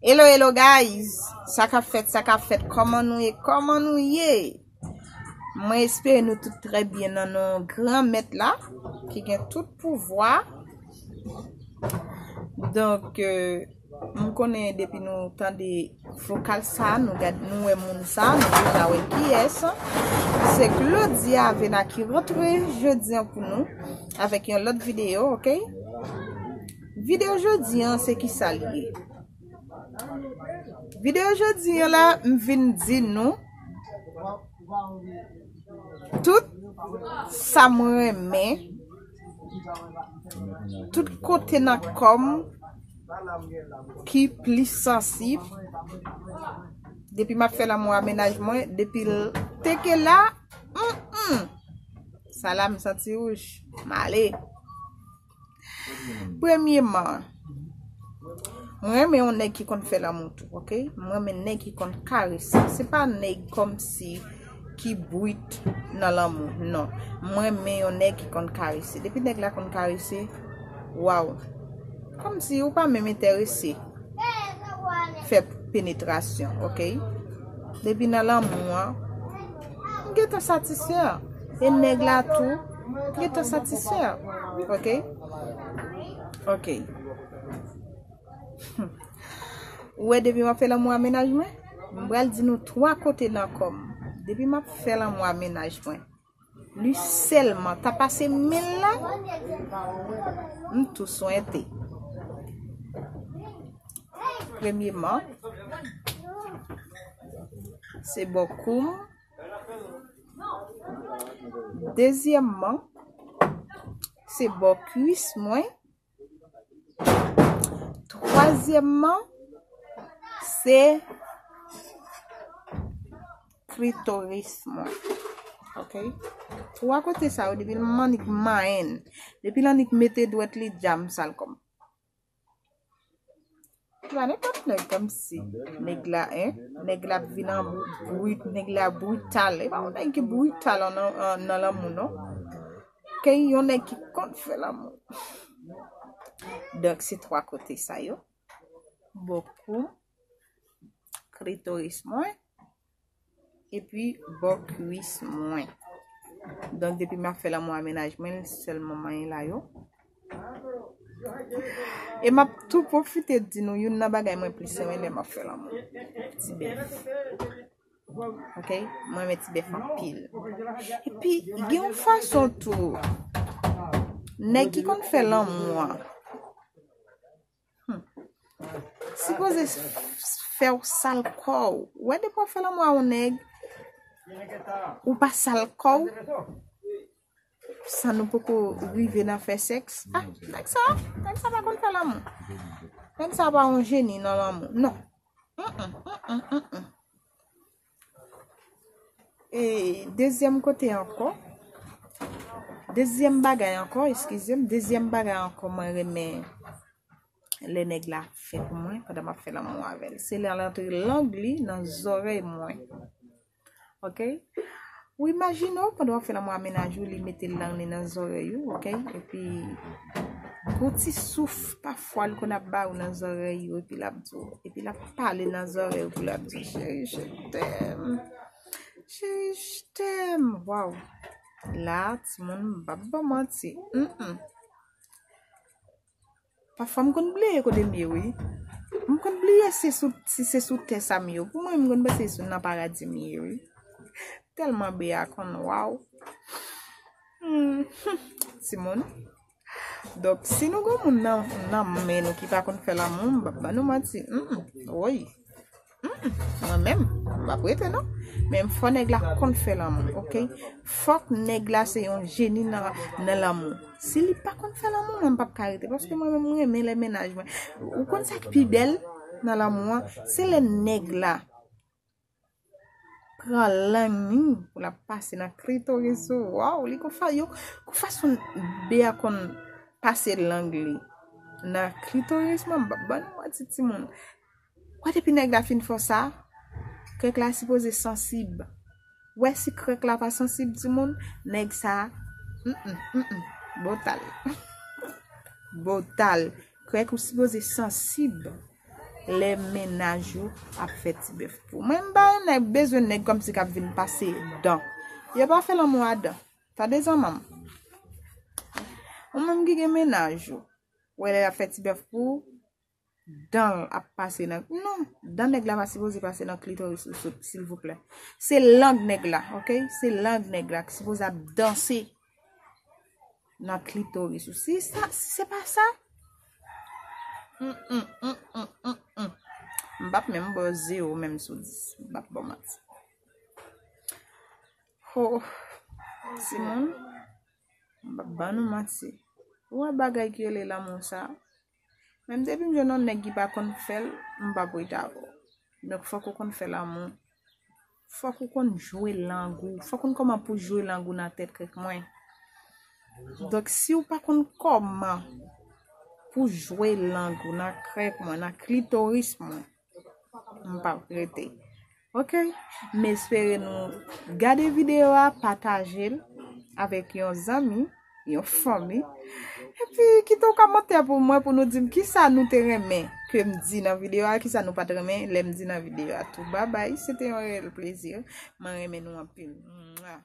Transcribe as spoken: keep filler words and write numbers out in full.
Hello, hello guys! Sa k ap fèt, sa k ap fèt? Kòman nou ye? Kòman nou ye? Mwen espere nou tout trè byen nan non Granmèt la ki gen tout pouvwa. Donk, euh, m konnen depi nou tande vokal sa, nou gad, nou wè moun sa, nou deja wè kiyès. Se Claudia Avena ki rantre jodi an pou nou avèk yon lòt videyo, oke? Videyo jodi an, se ki sa l ye? Videyo jodi an la, m vin di nou tout sa m renmen, tout kote nan kò m ki plis sansib. Depi m ap fè lanmou a mennaj mwen, depi l teke la, mm, mm. Sa la m santi wouj, m ale. Premyeman, mwen renmen yon nèg ki konn fè lanmou tou, oke? Mwen renmen nèg ki konn karese. Se pa nèg kòmsi ki brit nan lanmou, non. Mwen renmen yon nèg ki konn karese. Depi nèg la konn karese, waw. Kòmsi ou pa menm enterese fè penetrasyon, oke? Depi nan lanmou an, m gentan satisfè. E nèg la tou, m gentan satisfè. Oke? Oke. Ou wè, depi m ap fè lanmou a mennaj mwen, m pral di nou twa kote nan kò m. Depi m ap fè lanmou a mennaj mwen, li sèlman ta pase men l la, m tou swente. Premyeman, se bò kou m. Dezyèmman, se bò kwis mwen. Twazyèmman, se klitoris mwen. Oke? Twa kote sa yo, depi l annik manyen, depi l annik mete dwèt li, dja m sal kò m. Se pa nenpòt nèg kòmsi. Nèg la, en, nèg la ap vin an bri-, brit, nèg la brital. E pa yon nèg ki brital an, an, nan lanmou, non. Ke yon nèg ki konn fè lanmou. Donk, se twa kote sa yo. Bò kou, klitoris mwen, epi bò kwis mwen. Donk, depi m ap fè lanmou a mennaj mwen, sèlman manyen la yo. E m ap tou pwofite di nou, youn nan bagay mwen plis renmen lè m ap fè lanmou. Ti bèf. Oke? Mwen renmen ti bèf anpil. Epi, gen yon fason tou, nèg ki konn fè lanmou an, hmm, sipoze f-, f-, fè w sal kò w. Ou wè, depi w ap fè lanmou a yon nèg, ou pa sal kò w, san nou poko rive nan fè sèks. Ah, nèg sa, nèg sa pa konn fè lanmou. Nèg sa pa yon jeni nan lanmou. Non. Mm, mm, mm, mm, mm, mm. E dezyèm kote ankò, dezyèm bagay ankò, eskize m, dezyèm bagay ankò mwen renmen lè nèg la fè pou mwen pandan m ap fè lanmou avè l. Se lè l antre lang li nan zòrèy mwen. Oke? Ou imajine w pandan w ap fè lanmou a mennaj ou, li mete lang li nan zòrèy ou, oke? Epi gon ti souf pafwa l konn ap ba ou nan zòrèy ou, epi l ap di w, epi l ap pale nan zòrèy ou, pou l ap di w, cheri, je t'aime. Cheri, je t'aime. Waw. La, timoun, m p ap ba w manti. Mm, mm. Pafwa m konn bliye kote m ye, wi. M konn bliye se sou, si se sou tè sa m ye. Pou mwen, m konn panse se nan paradi m ye, wi. Tèlman beya konn, waw. Hmm, timoun. Donk, si nou gon moun nan, nan men nou ki pa konn fè lanmou, m p ap ba nou manti. Mm, mm, woy. Mm, mwen menm, m p ap rete non. Men fò nèg la konn fè lanmou, oke? Fòk nèg la se yon jeni nan, nan lanmou. Si li pa konn fè lanmou, mwen m p ap ka rete. Paske mwen menm, mwen renmen lè mennaj mwen. Ou konn sa k pi bèl nan lanmou an? Se lè nèg la pran lang li pou l ap pase nan klitoris ou. Waw, li gon fa-, yo, gon fason beya konn pase lang li nan klitoris mwen, m p ap ban nou manti timoun. Wè depi nèg la fin fè w sa, krèk la sipoze sansib. Wè si krèk la pa sansib timoun, nèg sa, mm, mm, mm, mm, botal. Botal. Krèk ou sipoze sansib. lè mennaj ou ap fè ti bèf pou ou. Mwen m pa nèg bezwen nèg kòmsi k ap vin pase dan. Yo pa fè lanmou a dan. Tande zanmanm. Ou menm ki gen mennaj ou, wè lè y ap fè ti bèf pou ou, dan l ap pase nan, non, dan nèg la pa sipoze pase nan klitoris ou, silvouplè. Se lang nèg la, ok? Se lang nèg la ki sipoze ap danse nan klitoris ou. Si sa, si se pa sa, mm, mm, mm, mm, mm, mm. M p ap menm ba w zewo menm sou dis. M p ap ba w manti. Ho, timoun, m p ap ban nou manti. Ou wè bagay ki rele lanmou sa? Menm depi m jwenn yon nèg ki pa konn fè l, m p ap ret avè w. Donk, fòk ou konn fè lanmou. Fòk ou konn jwe lang ou. Fòk ou konn kòman pou jwe lang ou nan tèt krèk mwen. Donk, si w pa konn kòman pou jwe lang ou nan krèk mwen, nan klitoris mwen, m p ap rete. Ok? M espere nou gade videyo a, pataje l avèk yon zanmi, yon fanmi. Epi kite yon kòmantè pou mwen, pou nou di m kisa nou te renmen ke m di nan videyo a, kisa nou pa t renmen lè m di nan videyo a tou. Babay, se te yon reyèl plezi. Mwen renmen nou anpil. Mwa.